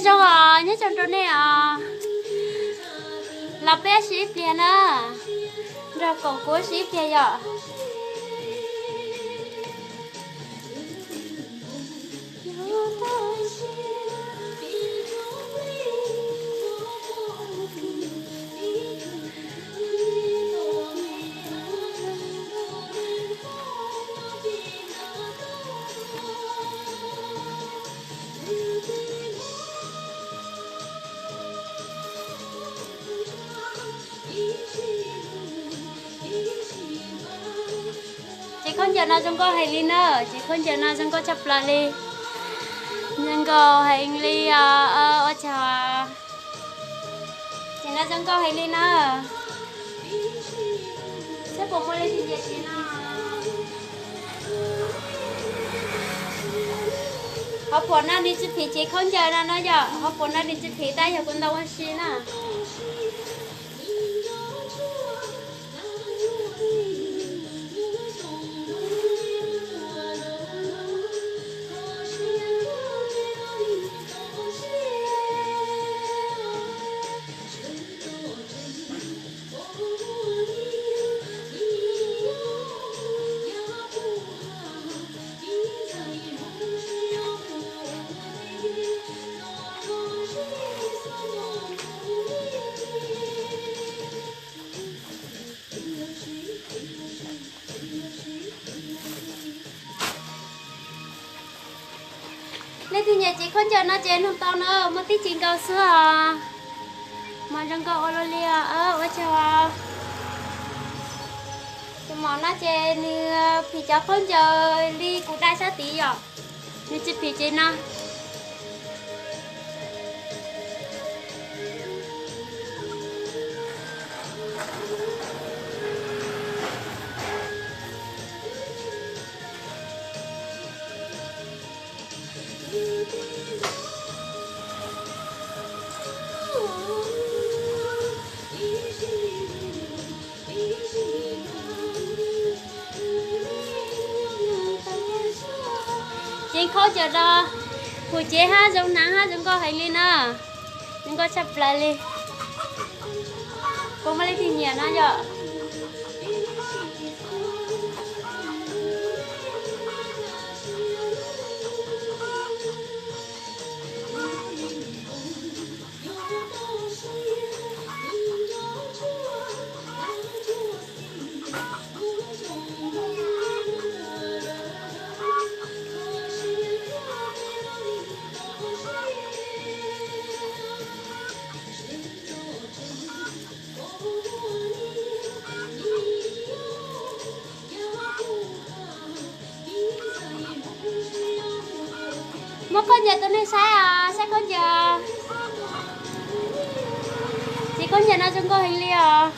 Zoo os, nyob zoo rau nej os. Los peb ua si ib pliag na, nrog koom kuv ua si ib pliag yom. Ces khaub ncaws no zoo nkauj heev li na, ces khaub ncaws no zoo nkauj tshaj plaws li. Zoo nkauj heev li os, ua tsaug. Ces no zoo nkauj heev li na. Saib puas muaj leej twg nyiam siv no. Ho pom no nws tsis phim ces khaub ncaws no no yom, ho pom no nws tsis phim tab yog kuv ntau ua si na. Leej twg nyiam siv khaub ncaws no ces nug tau na, muaj tib si nkaus xwb os. Mas zoo nkauj ua luaj li os, ua tsaug. Tus mom no ces nws phim cov khaub ncaws li kuv dai sab tid yom, nws tsis phim ces no. Ces khaub ncaws no, phim ces hab zoo hnav hab zoo nkauj heev li na. Zoo nkauj tshaj plaws li. Puas muaj leej twg nyiam no yom? Muab khaub ncaws rau nej saib os, saib khaub ncaws. Ces khaub ncaws no zoo nkauj heev li os.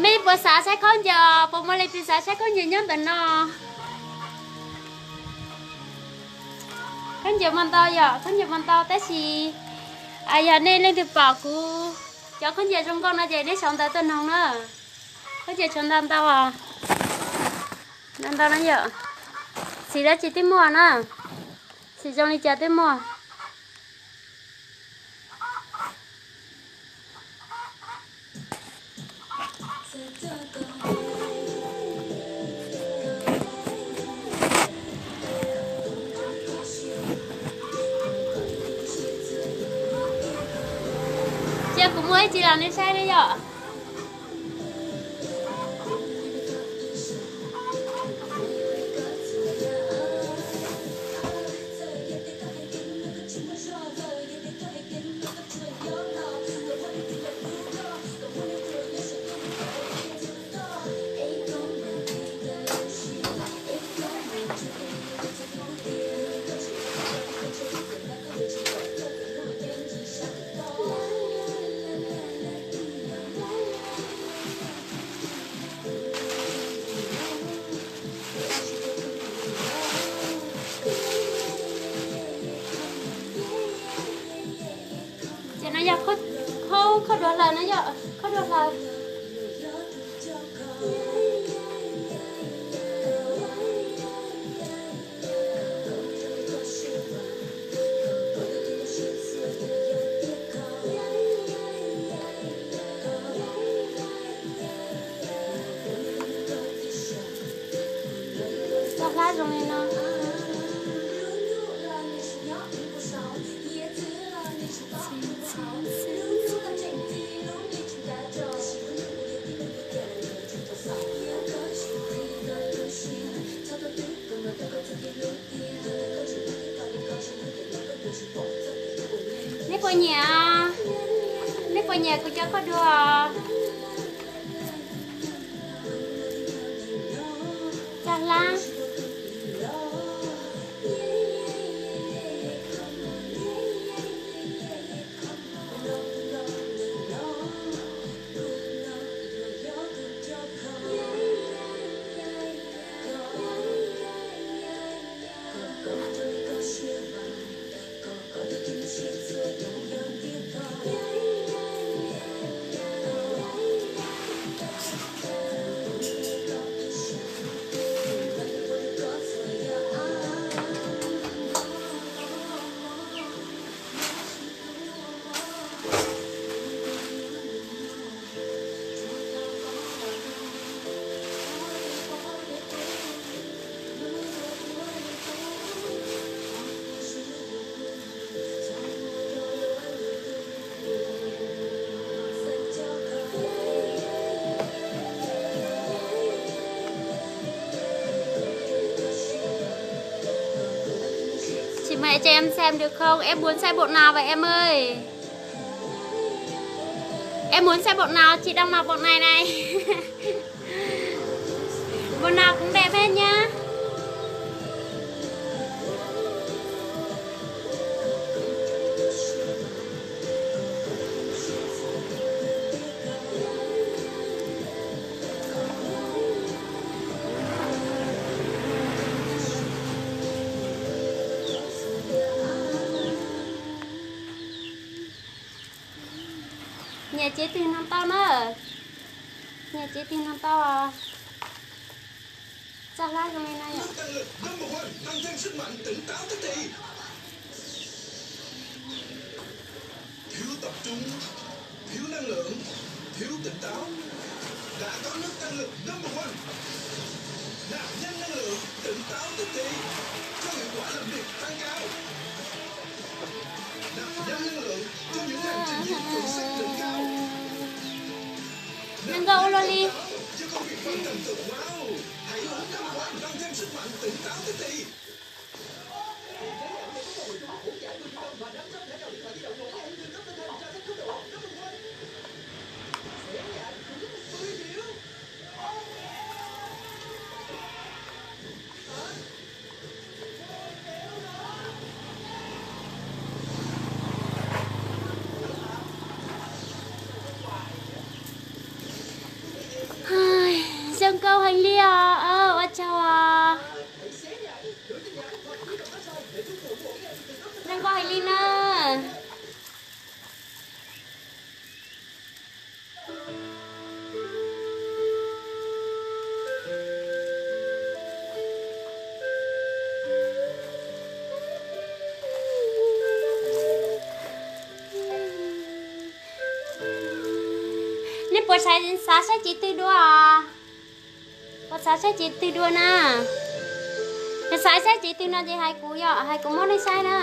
Mej puas xav saib khaub ncaws? Puas muaj leej twg xav saib khaub ncaws nyob ntawm no? Khaub ncaws mas ntau yom, khaub ncaws mas ntau tab sis yog nej leej twg pom kuv cov khaub ncaws zoo nkauj no ces neb sau ntawv tuaj noog na. Khaub ncaws tshuav ntau ntau os. Ntau ntau no yom. Xim dab tsi twb muaj na. Xim zoo li cas twb muaj. Cia kuv muaj ib tsi los nej saib na yom. Yog khaub, khaub dua hlaws na yom, khaub dua hlaws. Txoj hlab zoo li no. Nej puas nyiam? Nej puas nyiam kuv cov khaub dua? Txoj hlab. Chị mời cho em xem được không? Em muốn xem bộ nào vậy em ơi? Em muốn xem bộ nào? Chị đang mặc bộ này này. Bộ nào cũng đẹp hết nhá. Nyiam txiv twg no tau na. Nyiam txiv twg no tau. Txoj hlab zoo li no yom. Thiếu tập trung, thiếu năng lượng, thiếu tỉnh táo. Đã có nước tăng lực number one. Nạp nhanh năng lượng, tỉnh táo tức thì, cho hiệu quả làm việc tăng cao. Nạp nhanh năng lượng cho những ngày trình diễn thử sức đỉnh cao. Nap nqaij ua luaj li. Cho công việc hoàn thành tận wow. Hãy uống năm quán tăng thêm sức mạnh tỉnh táo tức thì. Ai, zoo nkauj heev li os, ua tsaug os. Zoo nkauj heev li na. Nej puas xav, xav saib txiv twg dua? Puas xav saib txiv twg dua na? Yog xav saib txiv twg no ces hais kuv, yog hais kuv muab nej saib na.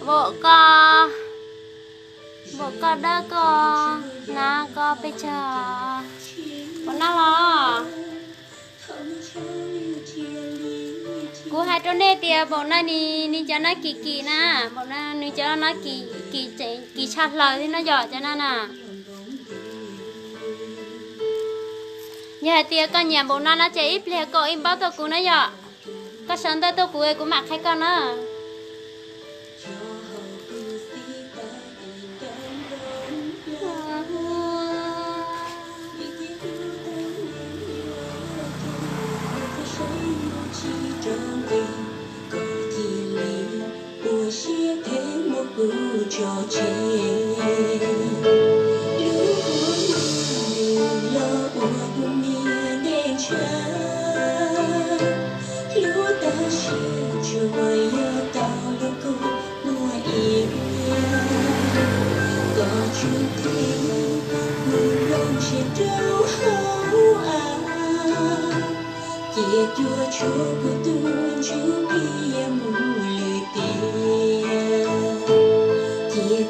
Npaum ko, npaum ko dawb ko, hnav ko pes tsawg, puas noj los? Kuv Kuv hais rau nej tias npaum no nws, nws cov no kim kim na, npaum no nws cov no kim kim tseem kim tshaj hlaws thiab no yom, cov no na. Yog hais tias koj nyiam npaum no no ces ib pliag koj inbox tuaj kuv na yom. Koj sau ntawv tuaj kuv, kuv mam qhia koj na. Koj cia li ua siab phem muab kuv tso tseg. Lub kua muag nws los ua kuv niag neej tshav, hlub tab sis tsuas yog tau los kuv muaj ib niag. Koj tsuas tes kuv nplooj siab rau hauv av, cia cuam tshuam kuv tus ntsuj plig mus lwm tiam. Cia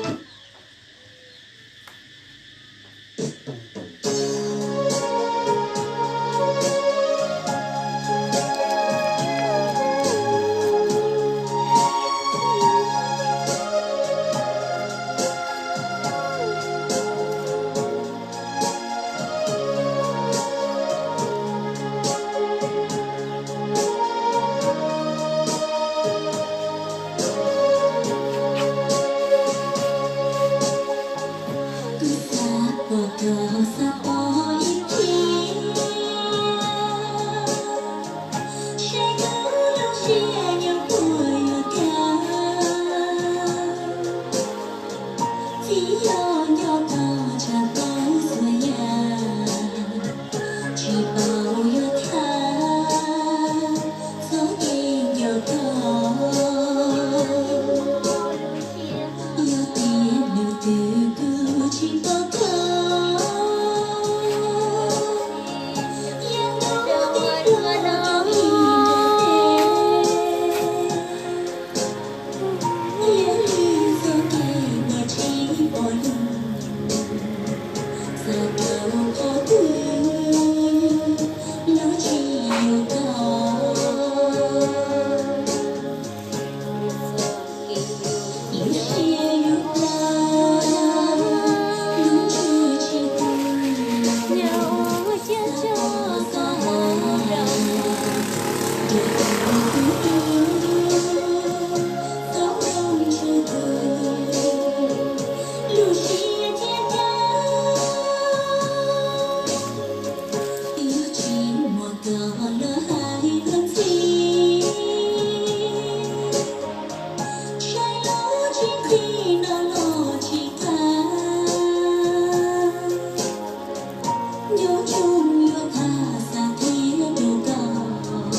Kuv xav pom koj, xav pom ib pliag, saib koj lub siab nyob puas yuav tag. Txij yog nco koj tshaj tau txhua yam, tsis paub yuav tham txoj kev nco koj. Yog tias nws twg kuv tsis pom koj, yog nws twg kuv los rau ib nrab teb. Yog li txoj kev uas tsis pom lub, xav rau qhov twg los tsis yuav koj. Lub siab yuav plab, lub ntsws tsis tu, xav txog xav hais, nrog tus kub hlub, txhob nrog ntsws tu, lub siab thiaj dawb. Twb tsis muaj koj los hais luag ntxhi, saib los tsis ntxhi, noj los tsis qab. Nyob zoo yuav tham xav qhia rau koj,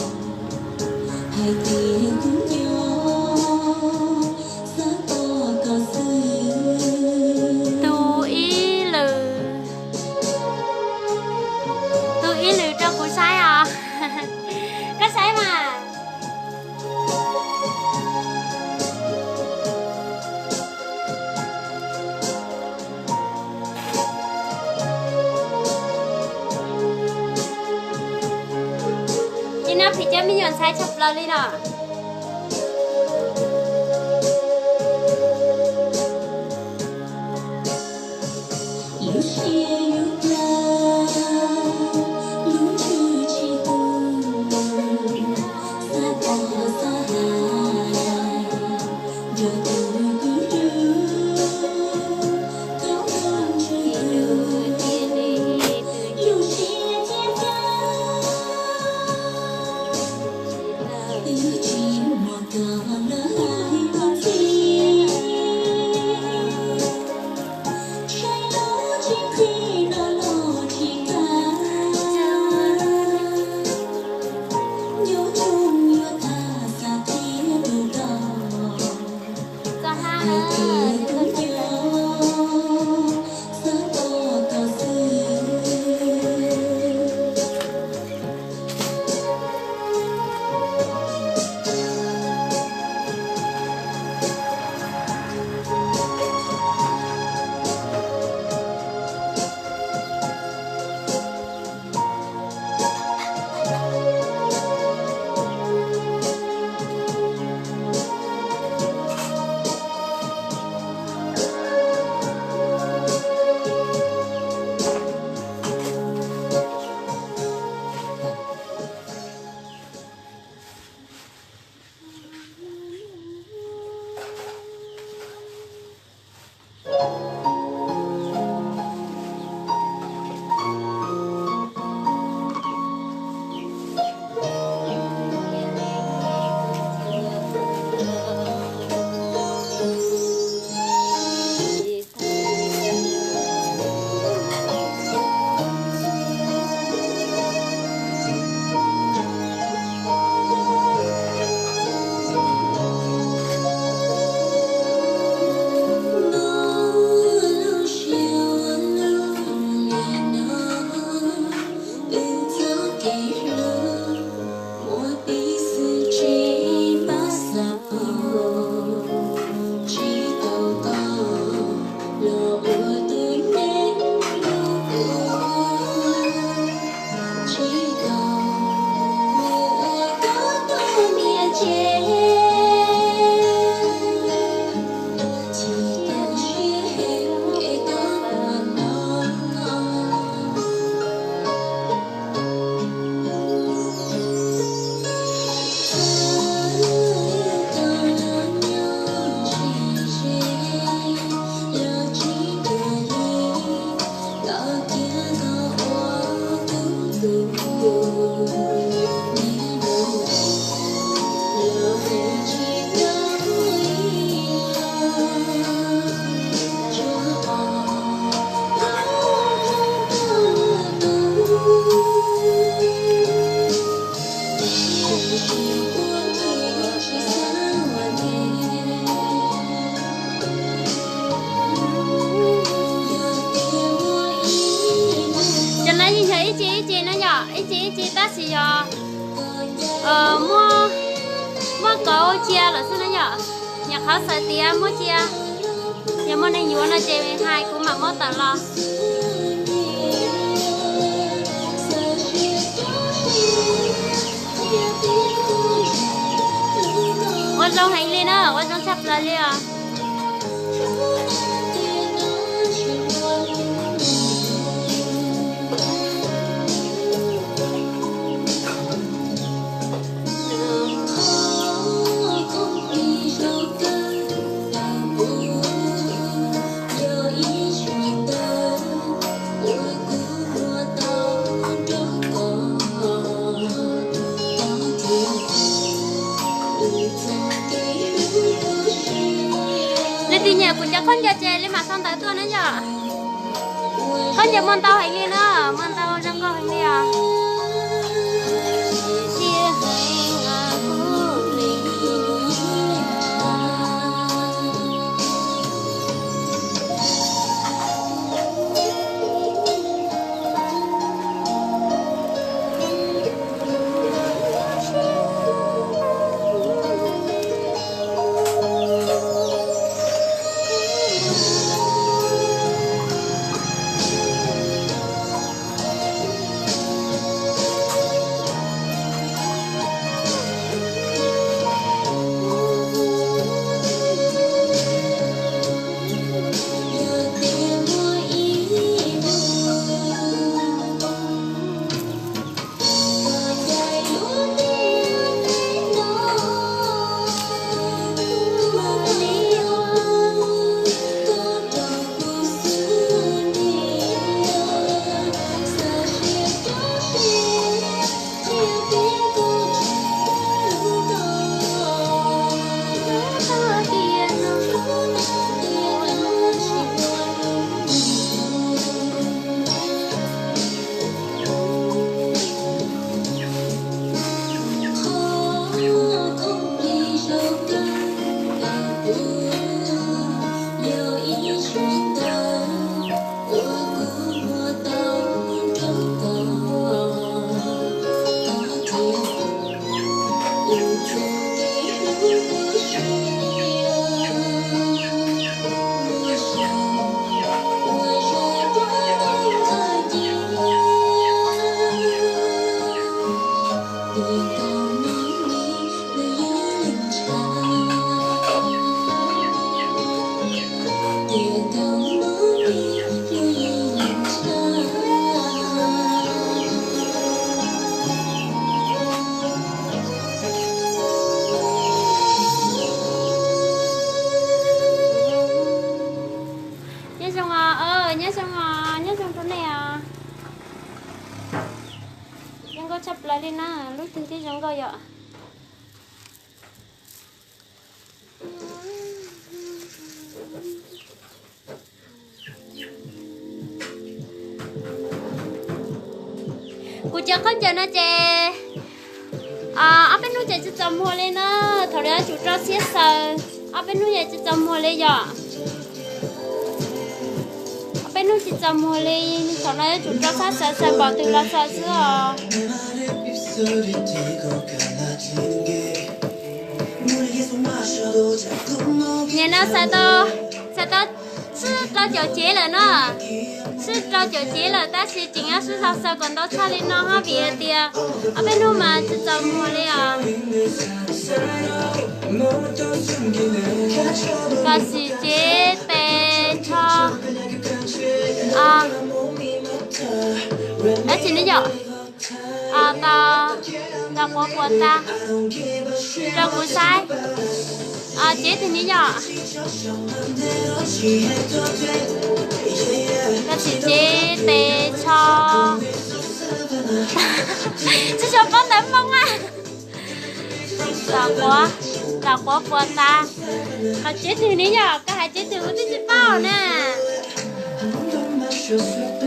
hais tias kuv nco xav pom koj xwb. Tus ib lwm, tus ib lwm rau kuv saib os. Koj saib mas. Ib nab phim coj me nyuam ntxhais tshaj plaws li no. Lub siab yuav plab, lub ntsws tsis tu, xav txog xav hais, nrog tus kub hlub, txhob nrog ntsws tu, lub siab thiaj dawb. Cov no yeej yog ib ce ib ce na yom, ib ce ib ce tab sis yog muab, muab kauv cia lawm xwb na yom. Nyuam qhuav xaws tias muab cia, yog muaj neeg yuav no ces hais kuv mam muab tawm los. Ua zoo heev li na, ua zoo tshaj plaws li os. Leej twg nyiam kuv cov khaub ncaws ces li mam sau ntawv tuaj na yom. Khaub ncaws muaj ntau heev li na, muaj ntau zoo nkauj heev li os. Nyob zoo os, nyob zoo os, nyob zoo rau nej os. Zoo nkauj tshaj plaws li na, lub twg thiaj zoo nkauj yom. Kuv cov khaub ncaws no ces ob peb hnub ces tsis txaus muag li na. Thaum no yuav tsum rau siab xaws, ob peb hnub ces tsis txaus muag li yom. Ob peb hnub tsis txaus muag li, thaum no yuav tsum rau siab xaws, xaws npaum twg los xaws xwb os. Nim no xaws tau, xaws tau Swb rau caum cev lawm no. Swb rau caum cev lawm tab sis tseem yuav swb zog xaws kom ntau tshaj li no ho vim hais tias ob peb hnub mas tsis txaus muag li os. Koj sim cev tes tsho. Dab tsi ne yom? Tau, tau quav puas tas rau kuv saib. Cev tig ni yom? Koj sim cev tes tsho. Tsis tshua paub ntawv Hmoob a. Los quav, los quav puas tas. Los cev twg ni yom? Koj hais cev twg kuv twb tsis paub na.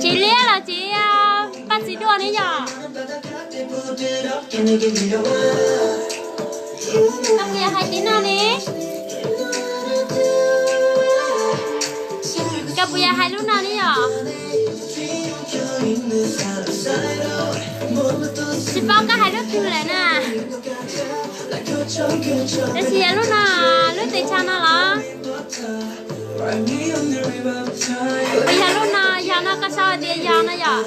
Tsis liab los tsis paj txiv duaj ni yom? Koj puas yog hais cev no ne? Koj puas yog hais lub no ne yom? Tsis paub koj hais lub twg lawm na. Tab sis yog lub no, lub tes tsho no los? Puas yog lub no, yog no koj sau hais tias yog no yom?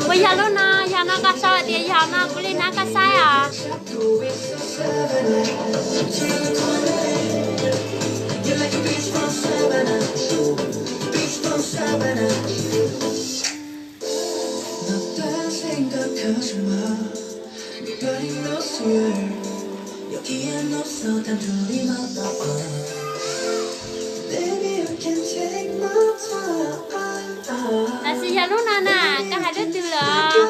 Puas yog lub no, yog no koj sau hais tias yog no kuv li hnab koj saib os. Tab sis yog lub no na, koj hais lub twg lawm?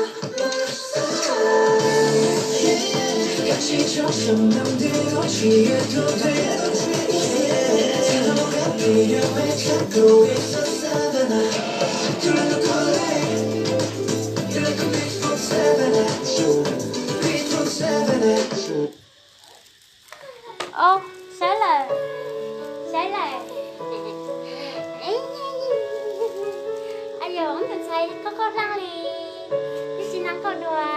Saib lawm, saib lawm. Yog tus ntxhais qoj qoj dlaaj li, tib si nag qoj dua.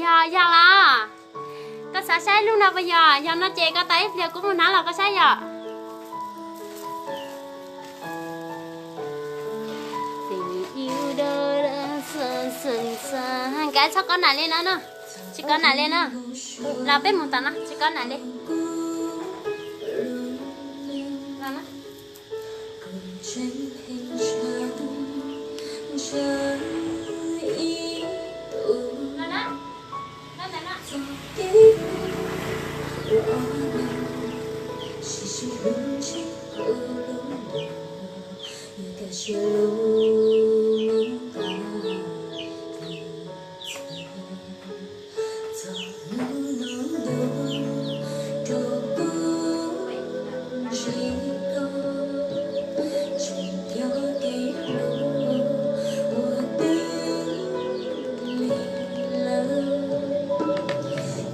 Yog, yog los. Koj xav saib lub no puas yog? Yog no ces koj tos ib pliag kuv mus hnab los koj saib yom. Nkawd txhob kov nam li no no. Tsis kov nam li no. Los peb mus tom no tsis kov nam li.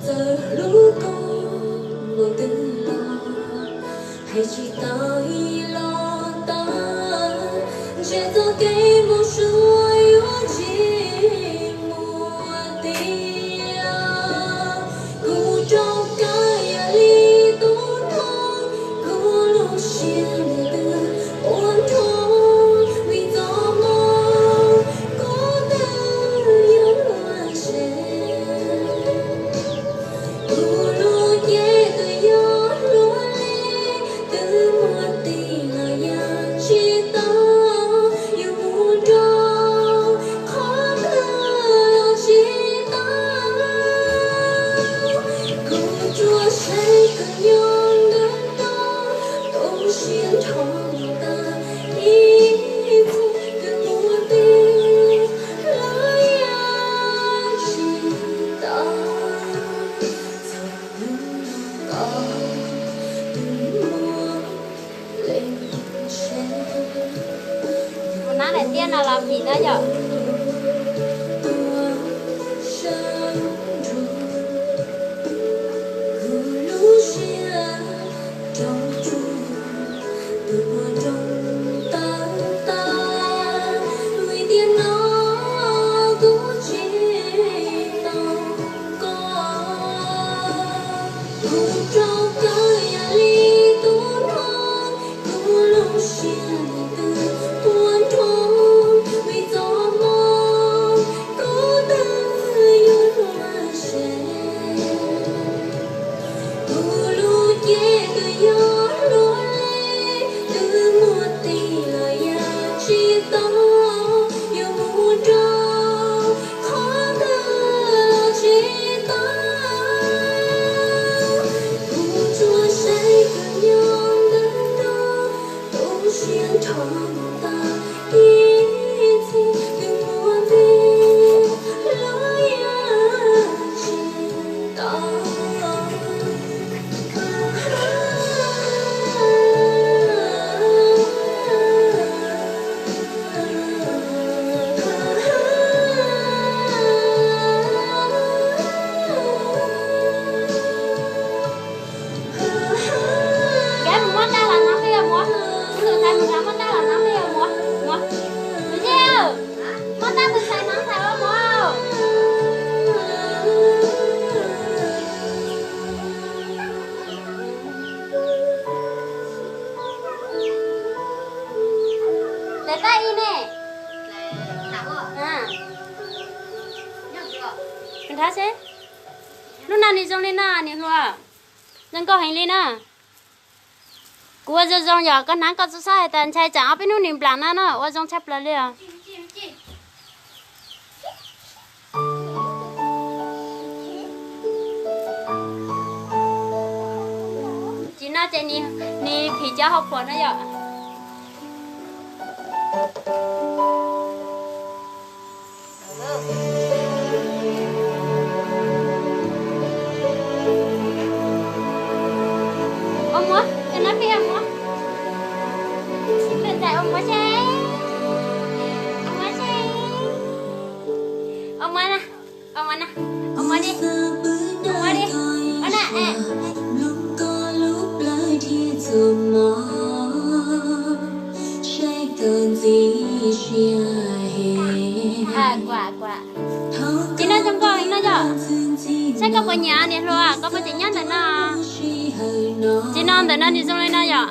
Txawm hlub koj npaum twg los hais tsis tau ib los tau, ntshe txoj kev mus suav yuav tsis muaj tiag. Kuv rov qab yam li tub no, kuv lub siab nws twb ua nrog vim txoj moo, kuv twb yuav luag ntshe. Kuv lub cev twb yog hlua li, twb muaj tig los yog tsis tau, yuav mus nrog qhov twg los tsis tau. Kuv tsuas saib koj nyob ntawm no, tu siab nrho tag ib txhis koj muaj tib lub yam tsis tau. Txog hnub no tau tus muaj leej tsev. Ua nab daim tiab no los phim no yom. Tuaj sab nruag kuv lub siab rau tsuag, tus puas nroo tawv tag, vim tias no kuv tsis Tab ib ne. Nrhav seb. Lub no nws zoo li no niam hluas. Zoo nkauj heev li na. Kuv ua zoo zoo yog koj hnav koj txhob xav hais tias ntshai tsam ob peb hnub nws nplam no na, ua zoo tshaj plaws li os. Tsis no ces nws phim cov hauv phuam no yom. Ua muab, cov no peb ua muab. Ntxawm ntxawm ua muab seb. Ua muab seb. Ua muab na. Ua muab na. Ua muab li. Ua muab li. Ua na, eh. Kuam, kuam. Tsis no zoo nkauj heev no yom. Saib koj puas nyiam niam hluas, koj puas tseem nyob ntawm no. Tsis no ntawm no nws zoo li no yom.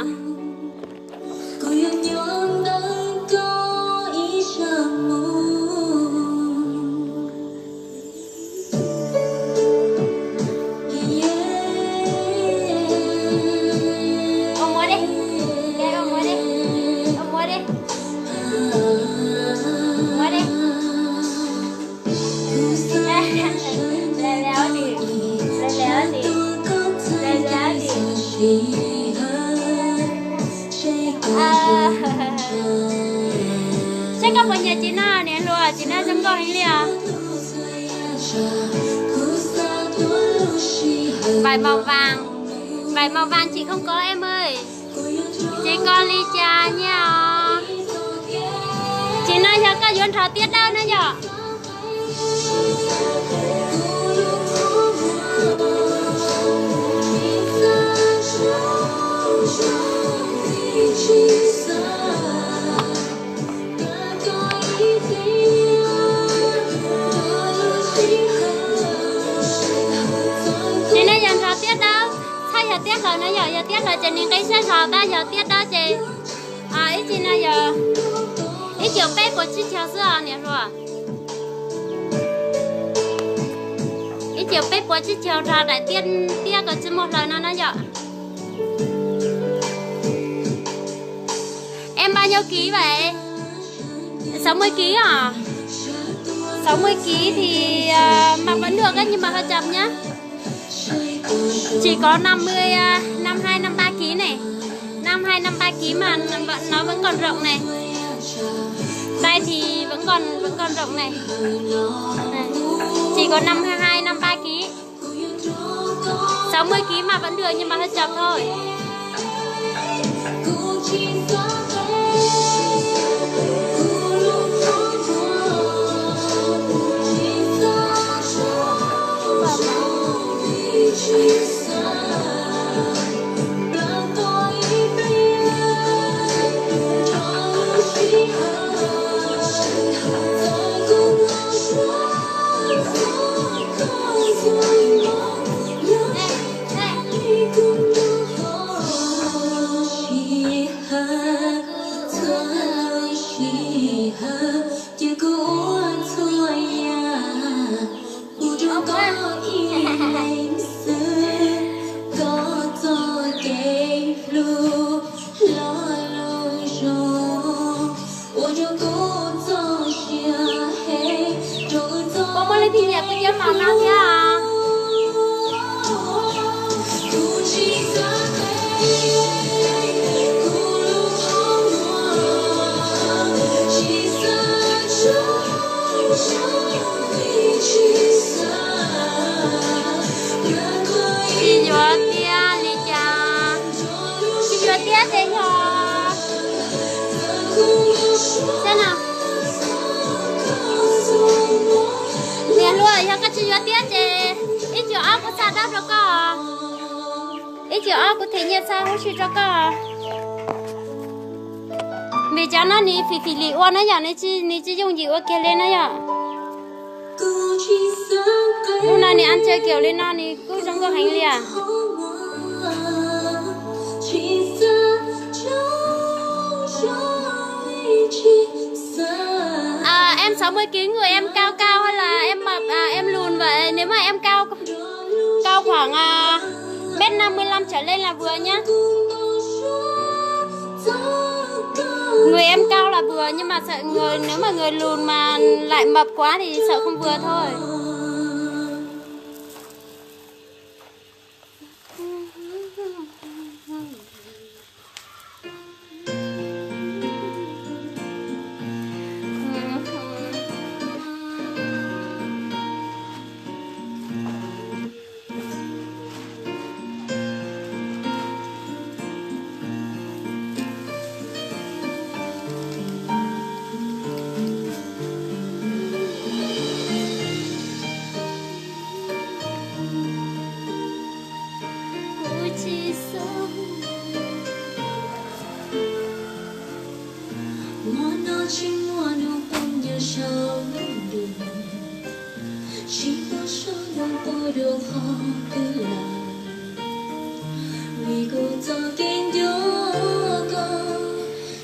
Ua muab li. Ua muab li. Ua muab li. Muab li. Saib koj puas nyiam tsis no niam hluas, tsis no zoo nkauj heev li os. Vải màu vàng, vải màu vàng chị không có em ơi. Tsis ko li cas nyiaj os. Tsis no yog koj yuav nrhav tiab dawb na yom. Ces nej yog nrog tiab dawb, txhob yog tiab hlaws na yom, yog tiab hlaws ces nws nqi siab zog, tab yog tiab dawb ces ib txhis no yog ib ciav peb puas tsib caug xwb os niam hluas. Ib ciav peb puas tsib caug nrog daim tiab, tiab kom tsis muaj hlaws no na yom. Em bao nhiêu ký vậy? Sáu mươi ký hả? Sáu mươi ký thì à, mặc vẫn được ấy, nhưng mà hơi chậm nhá. Chỉ có năm mươi, à, năm hai, năm ba ký này. Năm hai, năm ba ký mà nó vẫn còn rộng này. Đây thì vẫn còn vẫn còn rộng này. Này. Chỉ có năm hai, năm ba ký. Sáu mươi ký mà vẫn được nhưng mà hơi chậm thôi. Puas muaj leej twg nyiam kuv cov mom no thiab? Tsis yuav tiab li cas? Tsis yuav tiab ces yog xab na. Niam hluas, yog koj tsis yuav tiab ces ib tsiv ob kuv xa dawb rau koj. Ib tsiv ob kuv them nyiaj xa huv si rau koj. Vim cov no nws fim fim lim ua na yom, nws tsis yooj yim ua kiag li na yom. Lub no nws ăn chơi kiểu li no nws kuj zoo nkauj heev li as. À, em sáu mươi ký người em cao cao hay là em mập, à, em lùn vậy? Nếu mà em cao, cao khoảng, à, mét năm mươi lăm trở lên là vừa nhá. Người em cao là vừa nhưng mà sợ người, nếu mà người lùn mà lại mập quá thì sợ không vừa thôi.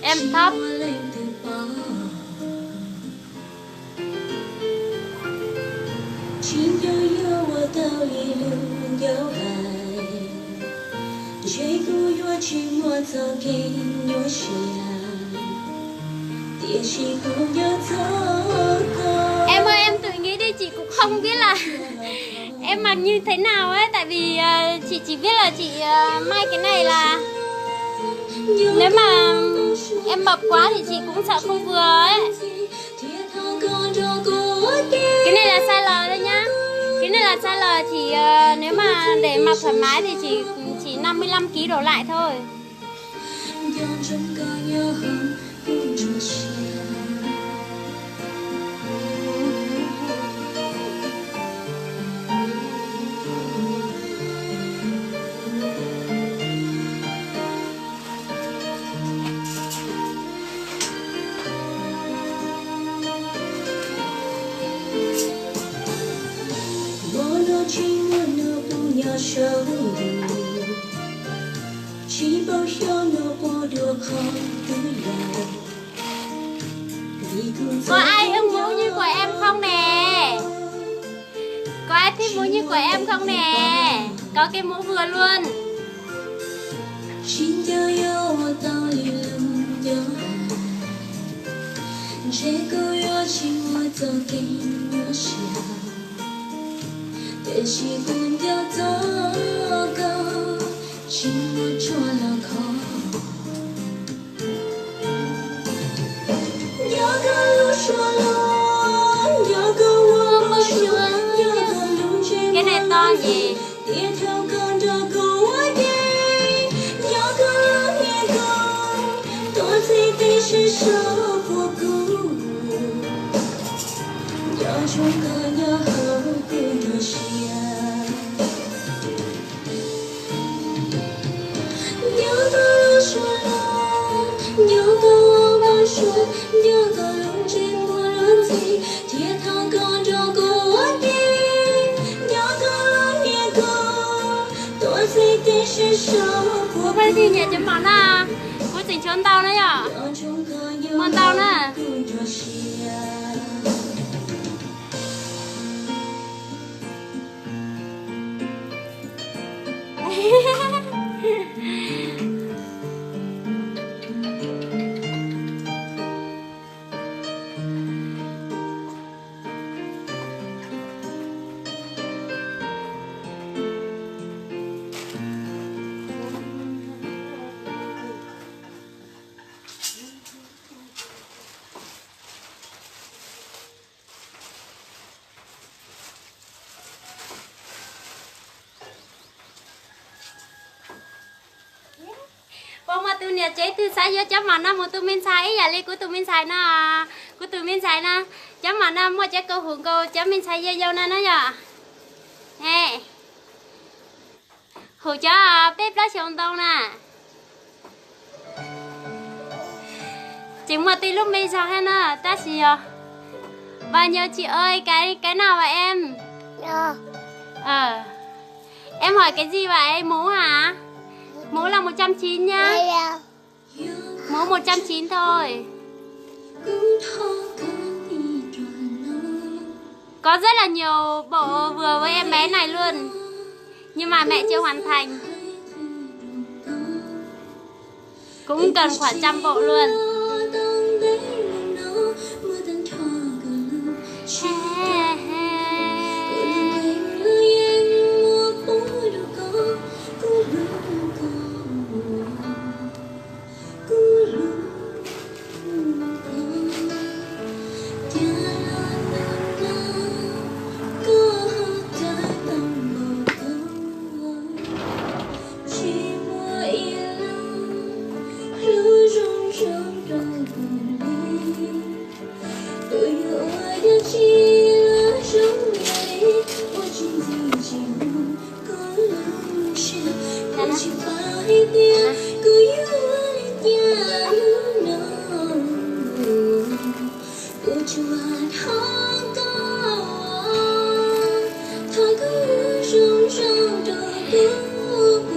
Em thấp. Em ơi, em tự nghĩ đi, chị cũng không biết là em mặc như thế nào ấy, tại vì ờ, chị chỉ biết là chị ờ, may cái này là nếu mà em mập quá thì chị cũng sợ không vừa ấy. Cái này là size L thôi nhá. Cái này là size L, chỉ ờ, nếu mà để mặc thoải mái thì chỉ chỉ năm mươi lăm ký đổ lại thôi. Có ai ưng mũ như của em không nè? Có ai thích mũ như của em không nè? Có cái mũ vừa luôn. Cái này to nhỉ? Kuv pheej tiag nyiam cov mom no, kuv tseem tshuav ntau na yom, muaj ntau na. Puas muaj tus niam tsev twg xav yuav cov mom no mus tu me ntxhais ib yam li kuv tus me ntxhais no? Kuv tus me ntxhais no, cov mom no muaj cov kaus hum nkaus cov me ntxhais yau yau no na yom. Hum cov peb plaub xyoos ntau na. Tseem muaj tej lub me zog thiab na, tab sis yog Và nhớ chị ơi cái cái nào mà em Ờ. Em hỏi cái gì vậy? Mũ hả? Mũ là một trăm chín nhá. Mũ một trăm chín thôi. Có rất là nhiều bộ vừa với em bé này luôn, nhưng mà mẹ chưa hoàn thành. Cũng cần khoảng trăm bộ luôn.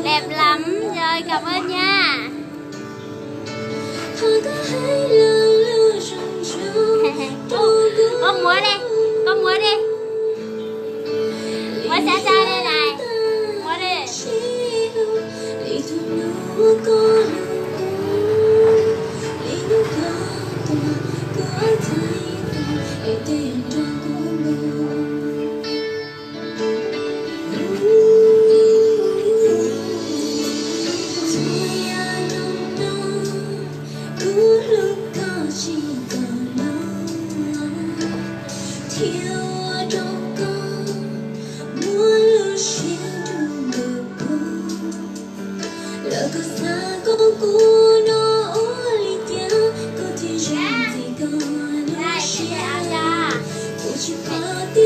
Đẹp lắm rồi, cảm ơn nha. Con múa đi, con múa đi. Múa xa xa đây này. Múa đi.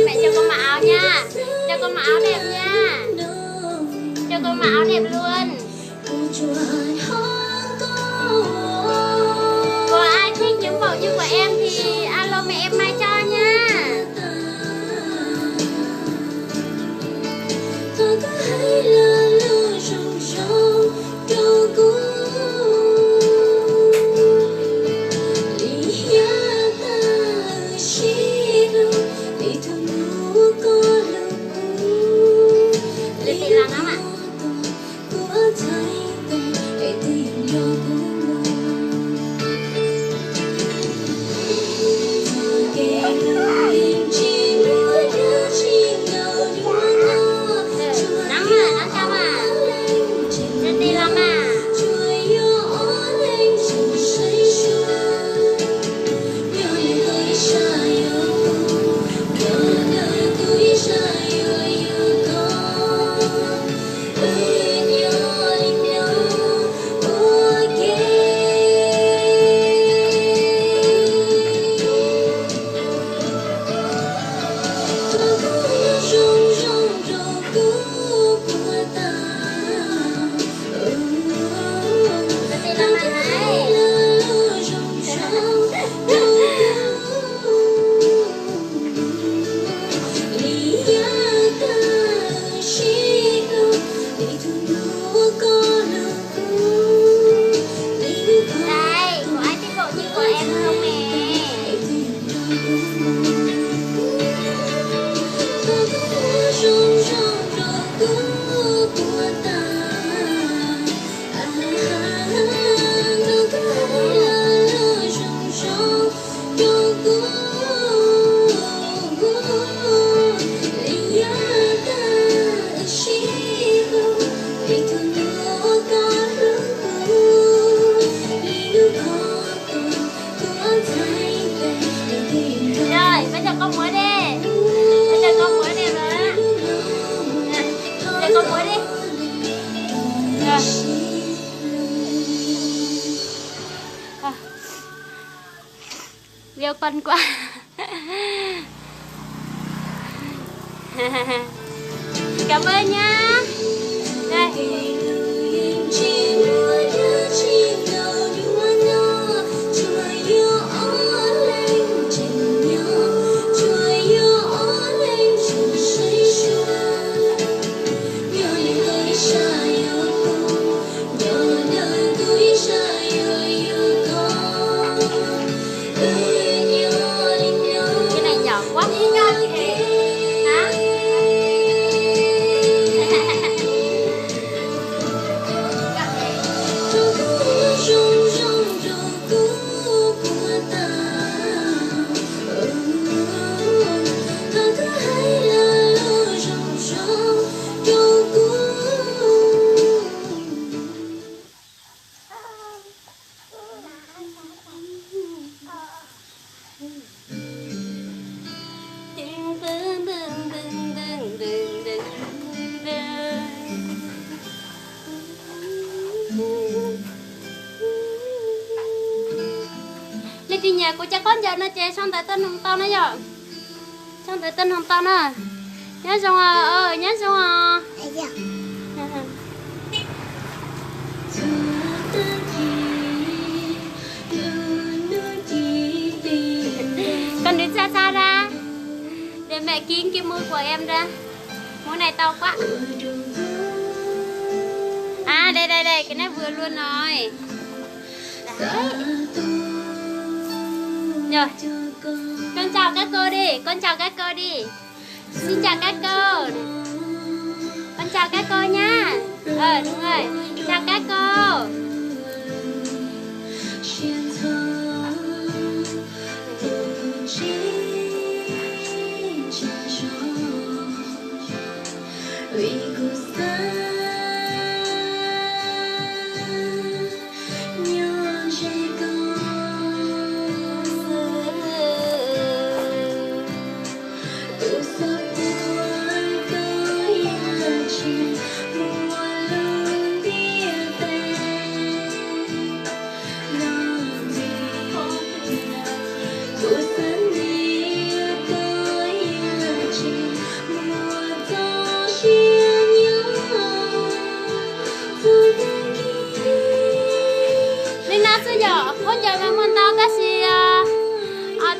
Mẹ cho con mặc áo nha. Cho con mặc áo đẹp nha. Cho con mặc áo đẹp luôn. Có ai thích những bộ như của em thì alo mẹ em mai cho nha. Ti ti lăng lắm ạ. Nắng mà, nắng cho mà. Ti ti lăng mà. Đây, có ai thích bộ như của em không nè? Rồi, bây giờ con múa đi. Bây giờ con múa đi rồi á. Nè, bây giờ con múa đi. Rồi. Liêu con quá. Cảm ơn nhá. Đây. Cái này nhỏ quá. Leej twg nyiam kuv cov khaub ncaws no ces sau ntawv tuaj noog tau na yom. Sau ntawv tuaj noog tau na. Nyob zoo, nyob zoo. Con đứa xa xa ra. Để mẹ kiếm cái mưa của em ra. Mưa này to quá. À, đây, đây, đây, cái này vừa luôn rồi. Đấy. Rồi. Con chào các cô đi, con chào các cô đi. Xin chào các cô. Con chào các cô nha. Ờ, đúng rồi. Chào các cô. Li no xwb yom, khaub ncaws mas muaj ntau tab sis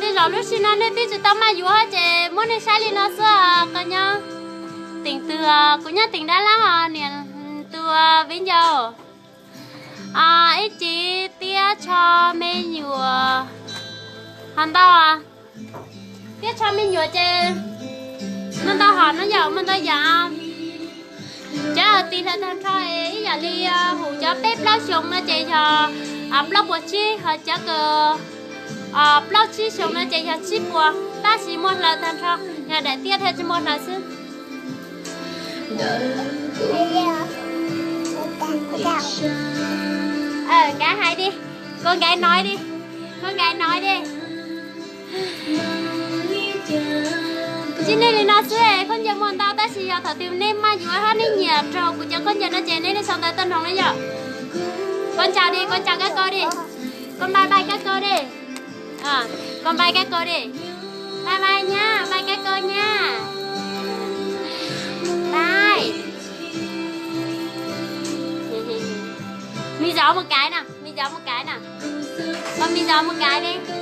tej zaum lub sij no nej twb tsis tau maj yuav ces muab nej saib li no xwb. Qhov nyob teem twg, kuv nyob teem Dab Laab os niam tus viv ncaus. Ib txiv tiab tsho me nyuam, ho ntau tiab tsho me nyuam ces muaj ntau hom no yom, muaj ntau yam. Cov tis hlaws tag nrho ib yam li hum cov peb plaub xyoos no ces yog plaub puas tsib, ho cov kws plaub tsib xyoos no ces yog tsib puas, tab sis muaj hlaws tag nrho, yog daim tiab thiaj tsis muaj hlaws xwb. Nkaiv hais di, koj nkaiv nói đi, koj nkaiv nói đi. Kuv ntsib nej li no xwb, khaub ncaws muaj ntau tab sis yog thaum twg nej maj yuav hab nej nyiam raug kuv cov khaub ncaws no ces nej sau ntawv tuaj noog na yom. Con chào đi, con chào các cô đi. Con bye bye các cô đi. Con bye các cô đi. Bye bye nha, bye các cô nha. Bye. Mình giấu một cái nè, mình giấu một cái nè. Con mình giấu một cái đi.